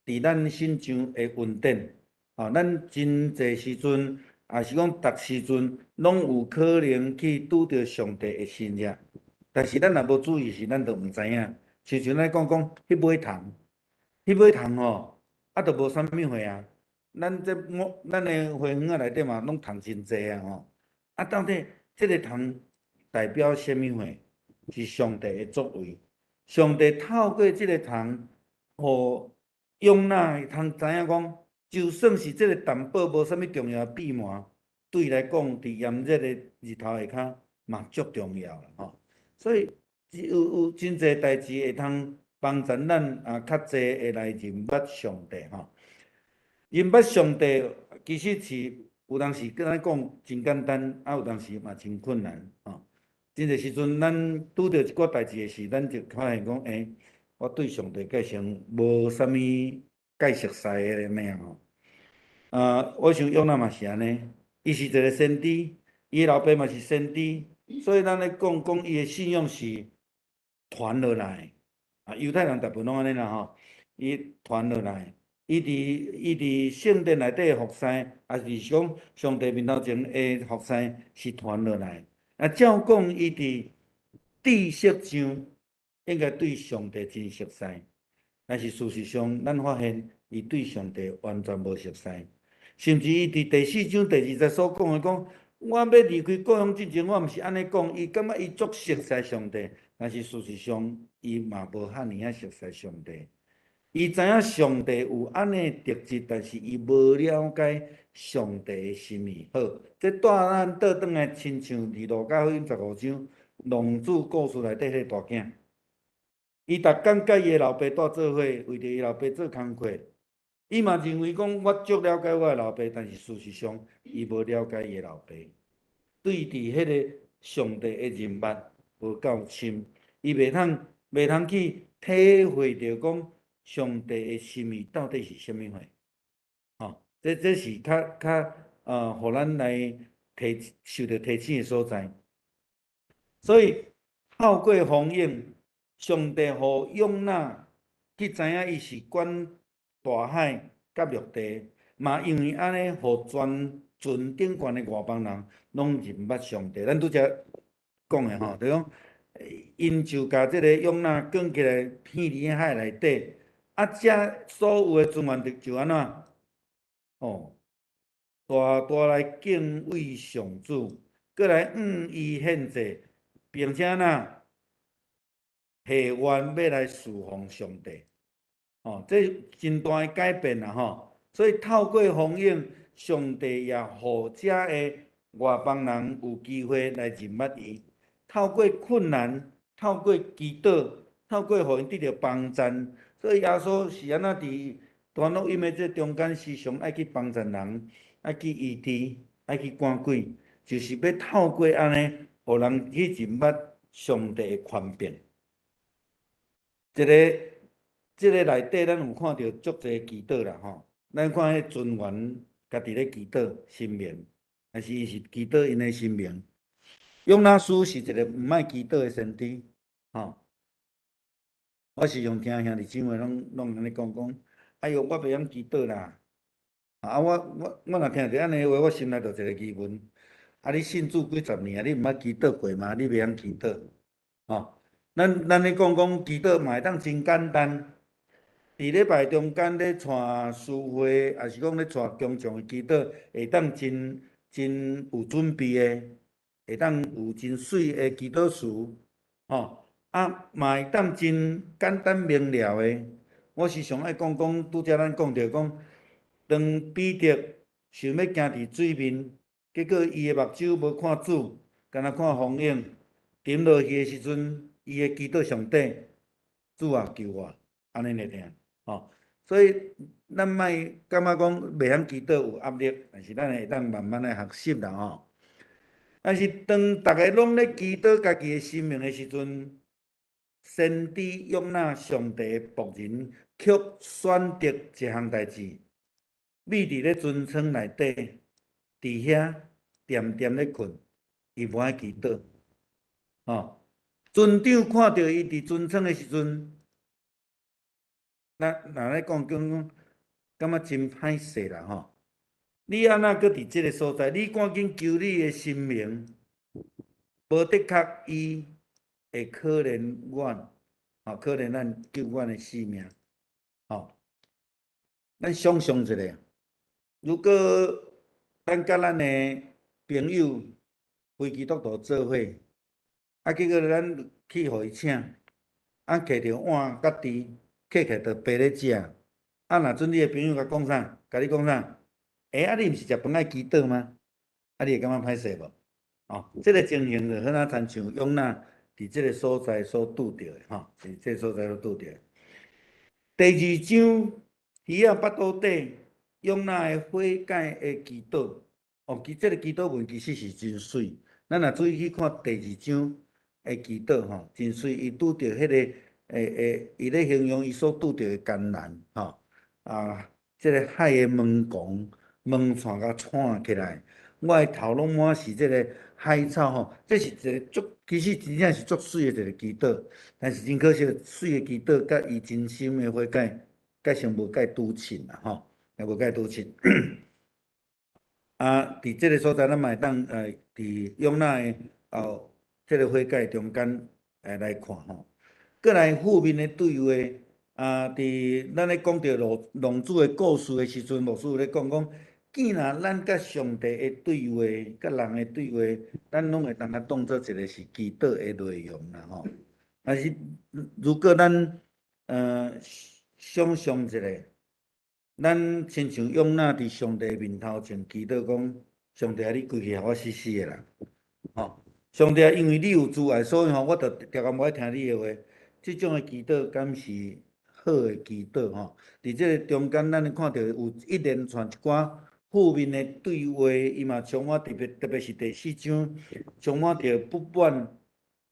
佇咱身上的恩典。吼，咱真濟時陣，抑是講逐時陣，攏有可能去拄著上帝的神跡。但是咱若無注意時，咱就毋知影。親像咱講講彼尾蟲，彼尾蟲吼，啊，就無啥物貨啊。咱這我咱的花園仔內底嘛，攏蟲真濟啊吼。啊，到底這个蟲代表啥物貨？是上帝的作為。上帝透過這个蟲，予約拿會通知影講，就算是這個淡薄無啥物重要的閉門，對伊來講，佇炎熱的日頭下跤嘛足重要啦吼。所以有真濟代誌會通幫助咱啊，較濟會來認捌上帝吼。認捌上帝其實是有當時閣咱講真簡單，啊有當時嘛真困難吼。真濟時陣，咱拄著一寡代誌的時，咱就發現講，欸，我對上帝蓋成無啥物蓋熟似的按呢吼。啊，我想約拿嘛是按呢，伊是一個先知，伊老爸嘛是先知，所以咱咧講講伊的信仰是傳落來。啊，猶太人大部分攏按呢啦吼，伊傳落來，伊佇聖殿內底服侍，抑是講上帝面頭前的服侍是傳落來。啊，照講伊佇知識上應該對上帝真熟似，但是事實上，咱發現伊對上帝完全無熟似，甚至伊佇第四章第二節所講的講，我欲離開故鄉進前，我毋是按呢講，伊感覺伊足熟似上帝，但是事實上，伊嘛無遐爾仔熟似上帝。伊知影上帝有按呢特質，但是伊無了解上帝的心意。好，這帶咱倒轉來，親像佇路加福音15章浪子故事內底彼個大囝，伊逐工佮伊的老爸蹛做伙，為著伊老爸做工課，伊嘛認為講我足了解我的老爸，但是事實上，伊無了解伊的老爸，對佇彼个上帝的認捌無夠深，伊袂通去體會著講上帝的心意到底是啥物貨，吼，這是較較呃，予咱來提受著提醒的所在。所以透過風湧，上帝予約拿去知影伊是管大海佮陸地，嘛因為按呢，予全船頂懸的外邦人攏認捌上帝。咱拄才講的吼，就講𪜶就共這個約拿捲起來，棄佇海內底。啊！遮所有的船員就就按怎？哦，大大來敬畏上主，閣來向伊獻祭，並且若下願欲來事奉上帝。哦，這真大的改變啦！吼，所以透過風湧，上帝也予遮的外邦人有機會來認捌伊。透過困難，透過祈禱，透過予𪜶得著幫贊。所以耶穌是按怎佇傳福音的這中間，時常愛去幫贊人，愛去醫治，愛去趕鬼，就是欲透過按呢，予人去認捌上帝的權柄。這个這个內底，咱有看著足濟祈禱啦吼。咱看彼船員家己咧祈禱神明，但是伊是祈禱𪜶的神明。約拿書是一个毋愛祈禱的先知，吼。我時常聽兄弟姊妹攏攏按呢講講，哎喲，我袂曉祈禱啦。啊，我若聽著按呢話，我心內就一个疑問。啊，你信主幾十年啊，你毋捌祈禱過嗎？你袂曉祈禱？吼，咱咧講講祈禱嘛會當真簡單。佇禮拜中間咧帶司會，抑是講咧帶工匠的祈禱，會當真真有準備的，會當有真媠的祈禱詞，吼。啊，嘛會當真簡單明了的。我時常愛講講，拄才咱講著講，當彼得想欲行佇水面，結果伊的目睭無看主，干焦看風湧，沉落去的時陣，伊會祈禱上帝，主啊救我，按呢爾爾，吼。所以咱莫感覺講袂曉祈禱有壓力，但是咱會當慢慢來學習啦吼。但是當逐个攏咧祈禱家己的神明的時陣，先知約拿上帝的僕人，卻選擇一項代誌，覕佇咧船艙內底，佇遐恬恬咧睏，伊無愛祈禱。吼，船長看著伊佇船艙的時陣，咱若咧講講，感覺真歹勢啦吼！你按怎閣佇這个所在？你趕緊求你的神明，無的確伊會可憐阮，吼，可憐咱救阮的性命，吼。咱想像一下，如果咱佮咱的朋友非基督徒做伙，啊，結果咱去予伊請，啊，提著碗佮箸，客起就白咧食，啊，若陣你的朋友共講啥？共你講啥？欸，啊，你毋是食飯愛祈禱嗎？啊，你會感覺歹勢無？哦，這个情形就好若親像約拿佇這个所在所拄著的，吼，佇這个所在所拄著的。第二章魚仔腹肚底，約拿的悔改的祈禱，哦，其這个祈禱文其實是真媠。咱若注意去看第二章的祈禱，吼，真媠。伊拄著彼个，伊咧形容伊所拄著的艱難，吼，啊，這个海的門拱門掣共喘起來，我的頭攏滿是這个海草，吼，這是一个足，其實真正是足媠的一个祈禱，但是真可惜，媠的祈禱佮伊真心的悔改，蓋成無蓋拄稱啦，吼，也無蓋拄稱。啊，佇這个所在，咱嘛會當佇約拿的哦，這个悔改中間來看吼。閣來負面的對話，啊，佇咱咧講著浪子的故事的時陣，牧師有咧講講，既然咱佮上帝的對話，佮人的對話，咱攏會當共當做一个是祈禱的內容啦，吼。但是如果咱想像一下，咱親像約拿佇上帝面頭前祈禱講：上帝啊，你規氣予我死死的啦！吼，上帝啊，因為你有慈愛，所以吼，我就定定無愛聽你的話。這種的祈禱敢是好的祈禱吼？佇這个中間，咱看著有一連串一寡負面的對話，伊嘛充滿特別，特別是第四章，充滿著不滿、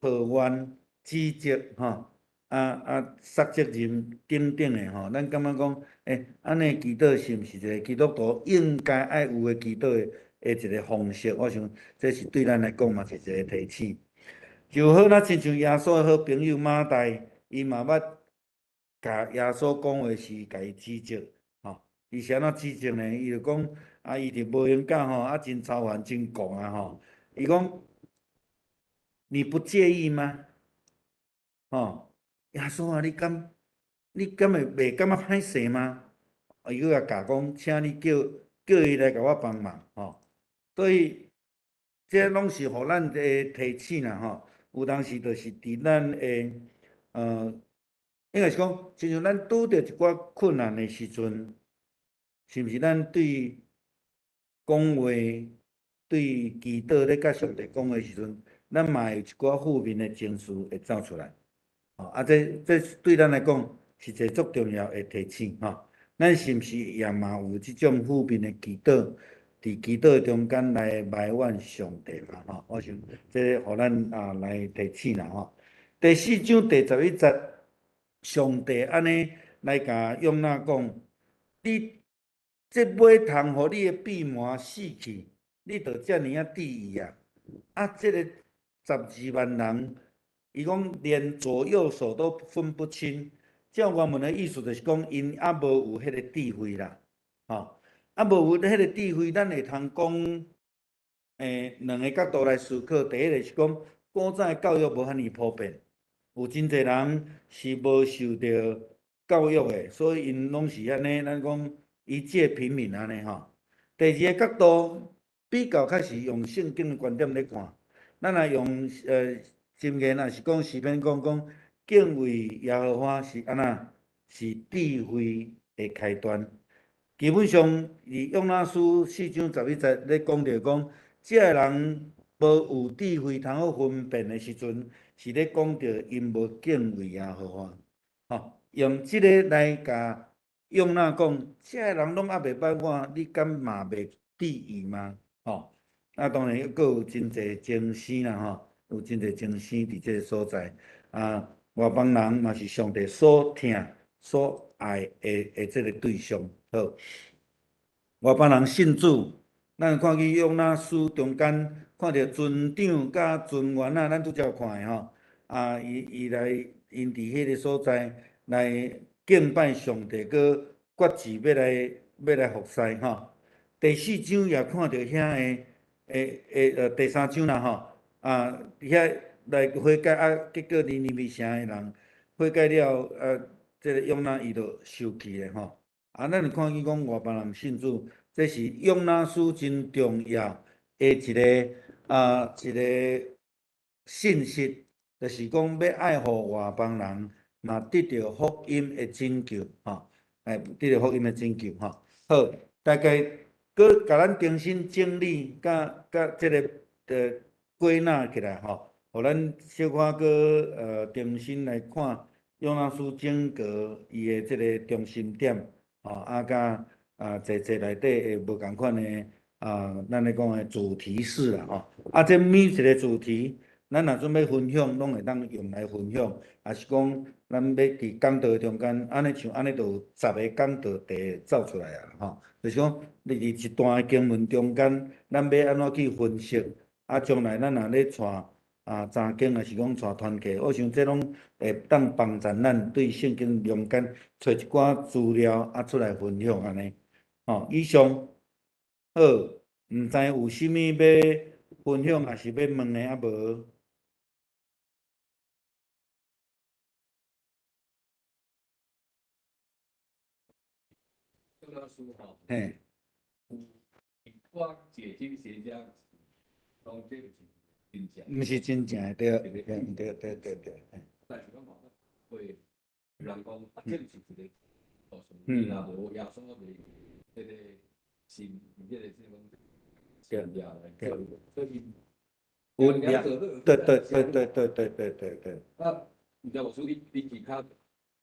抱怨、指責，吼。啊，責責任等等的吼，咱感覺講，欸，按呢祈禱是毋是一个基督徒應該愛有的祈禱的一个方式？我想這是對咱來講嘛是一个提醒。就好若親像耶穌的好朋友馬大，伊嘛捌共耶穌講話時，共伊指責，吼，伊是按怎指責呢？伊就講，啊，伊佇無閒講吼，啊，真操煩，真戇啊吼。伊講，你不介意嗎？吼。耶穌啊，你敢會袂感覺歹勢嗎？伊閣共教講，請你叫叫伊來共我幫忙，吼。所以這攏是予咱的提醒啦，吼。有當時就是佇咱的，應該是講，親像咱拄著一寡困難的時陣，是毋是咱對講話、對祈禱咧，佮上帝講的時陣，咱嘛會有一寡負面的情緒會走出來。啊，這對咱來講是一个足重要的提醒，吼。咱是毋是也嘛有這種負面的祈禱，佇祈禱中間來埋怨上帝嘛？吼，我想這予咱啊來提醒啦，吼。第四章第十一節，上帝按呢來共約拿講：你這尾蟲予你的臂膜死去，你就遮爾仔智慧啊！啊，這个12萬人，伊講連左右手都分不清。照原文的意思就是講，𪜶猶無有彼个智慧啦，吼，啊無有彼个智慧，咱會通講，兩个角度來思考。第一个是講，古早的教育無遐爾普遍，有真濟人是無受著教育的，所以𪜶攏是按呢，咱講一介平民按呢吼。第二个角度比較較是用聖經的觀點來看，咱若用箴言，若是講詩篇講講。敬畏耶和華是按怎？是智慧的開端。基本上，佇約拿書四章十一節咧講著講，這个人無有智慧通好分辨的時陣，是咧講著𪜶無敬畏耶和華。吼，用這个來共約拿講，這个人攏猶袂捌我，你敢嘛袂注意嗎？吼，啊，當然閣有真濟情聲啦，吼，有真濟情聲佇這个所在啊。外邦人嘛是上帝所疼、所愛的這个對象。好，外邦人信主，咱看見約拿書中間看著船長佮船員啊，咱拄才有看的吼。啊，伊來𪜶佇彼个所在來敬拜上帝，閣決志欲來服侍吼。第四章也看著遐个，會第三章啦吼，啊，遐來悔改啊，結果尼尼微城的人悔改了，啊，這个約拿伊就受氣咧吼。啊，咱就看見講外邦人信主，這是約拿書真重要的一個信息，就是講欲愛予外邦人嘛得著福音的拯救吼，來得著福音的拯救吼。好，大概閣共咱重新整理，佮佮這个歸納起來吼，予咱小可閣重新來看約拿書整個伊的這个中心點，吼，啊，佮啊濟濟內底會無仝款的啊，咱咧講的主題式啦吼，啊，這每一个主題，咱若準欲分享，攏會當用來分享，抑是講咱欲佇講道中間，按呢像按呢，就有10个講道題走出來啊吼，就是講你佇一段的經文中間，咱欲按怎去分析？啊，將來咱若咧帶啊查經，抑是講帶團契，我想這攏會當幫助咱對聖經中間揣一寡資料啊出來分享按呢。吼，以上好，毋知有啥物欲分享，抑是欲問的啊無？嘿。有解經學家講這是真正，毋是真正的，對對對對對對。但是講會有人講，啊，這是一個故事，你若無耶穌的這个神，這个是講神來所以有兩，對對對對對對對對對。啊，毋知牧師你是較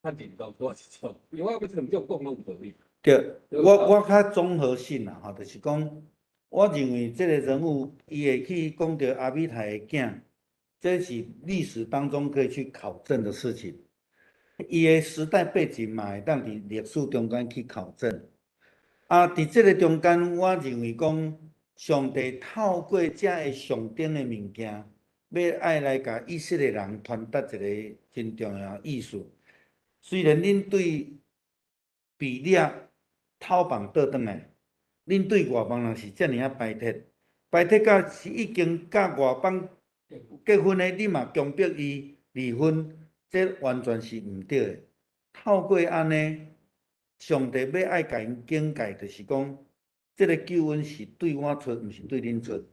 較認同佗一種？因為我這兩種講攏有道理。對，我較綜合性啦，吼，就是講，我認為這個人物，伊會去講著亞米太的囝，這是歷史當中可以去考證的事情。伊的時代背景嘛，會當佇歷史中間去考證。啊，佇這個中間，我認為講，上帝透過這个上頂的物件，欲愛來共以色列人傳達一个真重要的意思。雖然恁對被掠頭放倒轉來，恁對外邦人是遮爾仔排斥，排斥到是已經佮外邦結婚的，你嘛強迫伊離婚，這完全是毋對的。透過按呢，上帝欲愛共𪜶警戒，就是講，這个救恩是對我出，毋是對恁出。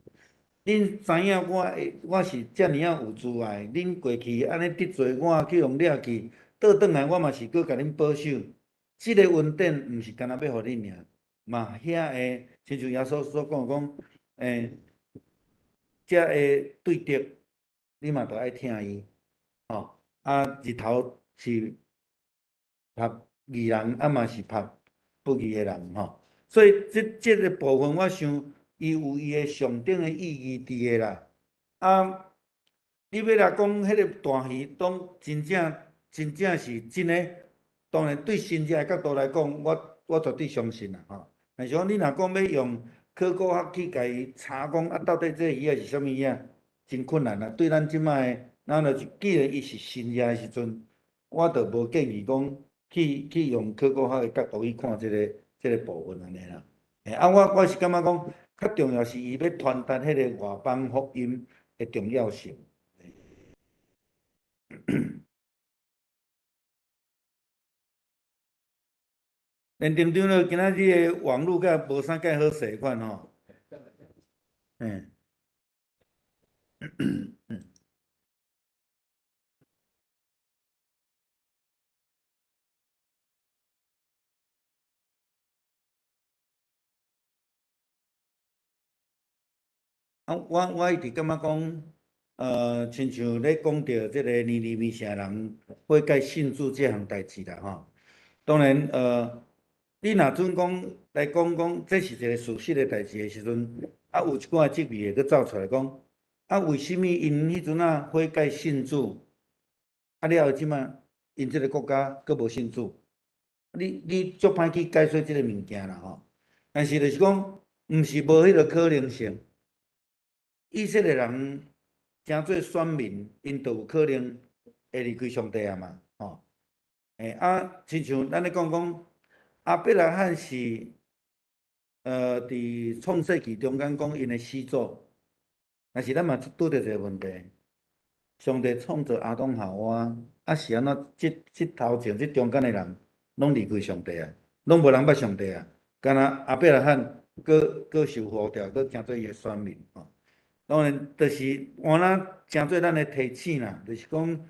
恁知影我會，我是遮爾仔有慈愛，恁過去按呢得罪我，去予掠去，倒轉來我嘛是閣共恁保守。這个恩典毋是干焦欲予恁爾，嘛遐个親像耶穌所講講，這个對敵，你嘛著愛疼伊，吼，啊，日頭是曬義人，啊嘛是曬不義的人，吼。所以這個部分，我想伊有伊的上頂的意義佇个啦。啊，你欲來講彼个大魚，當真正真正是真的，當然對神學的角度來講，我絕對相信啦，吼。但是講你若講欲用考古學去共伊查講啊，到底這魚仔是啥物魚仔，真困難啦。對咱這擺的，咱就是既然伊是神學的時陣，我就無建議講去用考古學的角度去看這个部分按呢啦。啊，我是感覺講，較重要是伊欲傳達彼个外邦福音的重要性。連長長老，今仔日的網路敢無啥蓋好勢款吼。嗯。啊，我一直感覺講，親像咧講著這个尼尼微城人悔改信主這項代誌啦，吼。當然，你若準講來講講，這是一个事實的代誌的時陣，啊，有一寡質疑會閣走出來講，啊，為啥物𪜶彼陣仔悔改信主，啊了後這擺𪜶這个國家閣無信主？你足歹去解說這个物件啦，吼。但是就是講，毋是無彼个可能性。以色列人成做選民，𪜶就有可能會離開上帝啊嘛，吼。欸啊，親像咱咧講講，亞伯拉罕是，佇創世記中間講𪜶的始祖，但是咱嘛拄著一个問題，上帝創造亞當夏娃，啊是按怎？這這頭前這中間的人，攏離開上帝啊，攏無人捌上帝啊，干焦亞伯拉罕閣閣受呼召，閣成做伊的選民吼。當然，就是換咱成做咱的提醒啦，就是講，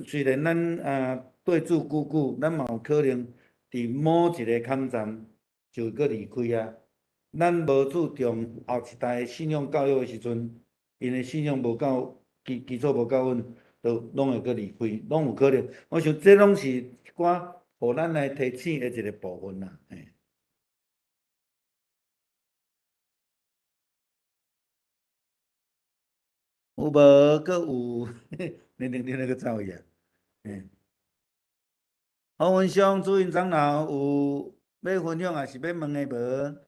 雖然咱啊對主久久，咱嘛有可能佇某一个坎站就閣離開啊。咱無注重後一代的信仰教育的時陣，𪜶的信仰無夠基基礎無夠穩，就攏會閣離開，攏有可能。我想這攏是一寡予咱來提醒的一个部分啦。嘿。有無？閣有，你你你那個走去啊？嘿。洪文松主任長老有欲分享，抑是欲問的無？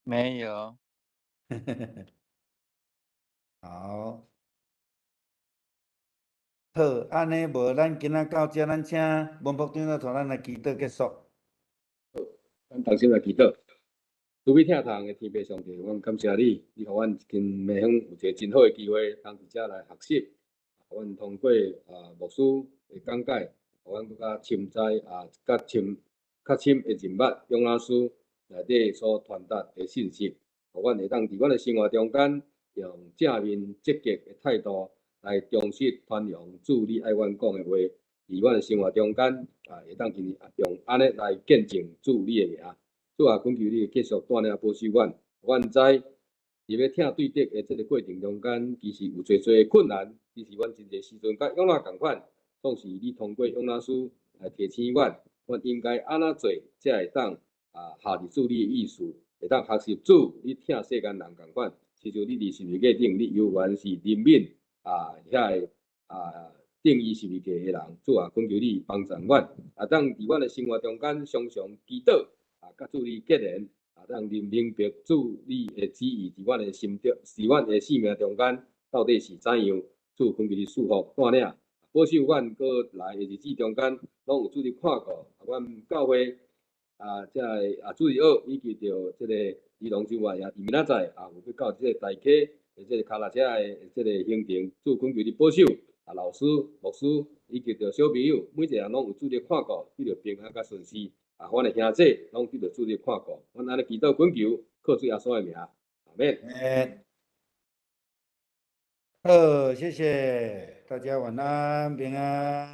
沒有。好。好，按呢無，咱今仔到這，咱請文博長老帶咱來祈禱結束。好，咱同心來祈禱。慈悲疼痛的天父上帝，阮感謝你，你予阮今暝昏有一个真好的機會，通佇遮來學習。阮通過啊牧師的講解，予阮閣較深知啊較深較深的認捌約拿書內底所傳達的信息，予阮會當佇阮的生活中間，用正面積極的態度來忠實傳揚主你愛阮講的話，佇阮的生活中間啊，會當用按呢來見證主你的名。主啊，懇求你繼續帶領保守阮，阮知佇欲疼對敵的這个過程中間，其實有濟濟困難，其實阮真濟時陣佮約拿仝款，總是你通過約拿書來提醒阮，阮應該按怎做，才會當啊合佇主你的意思，會當學習主你疼世間人仝款，親像你佇十字架頂，你猶原是憐憫啊遐个啊釘伊十字架的人。主啊，懇求你幫助阮，啊當佇阮的生活中間常常祈禱。啊，佮主你結連，啊，讓恁明白主你的旨意佇阮的心中，佇阮的生命中間到底是怎樣。主懇求你賜福帶領，保守阮閣來的日子中間，攏有主你看顧。啊，阮教會啊，這个啊主日學以及著這个兒童之外，也佇明仔載啊，有欲到這个大溪的這个跤踏車的這个行程，主懇求你保守啊，老師、牧師以及著小朋友，每一个人攏有主你看顧，得著平安佮順遂。啊，阮的兄弟攏得著主你看顧，阮按呢祈禱懇求，靠主耶穌的名，阿們。好，謝謝大家，晚安，平安。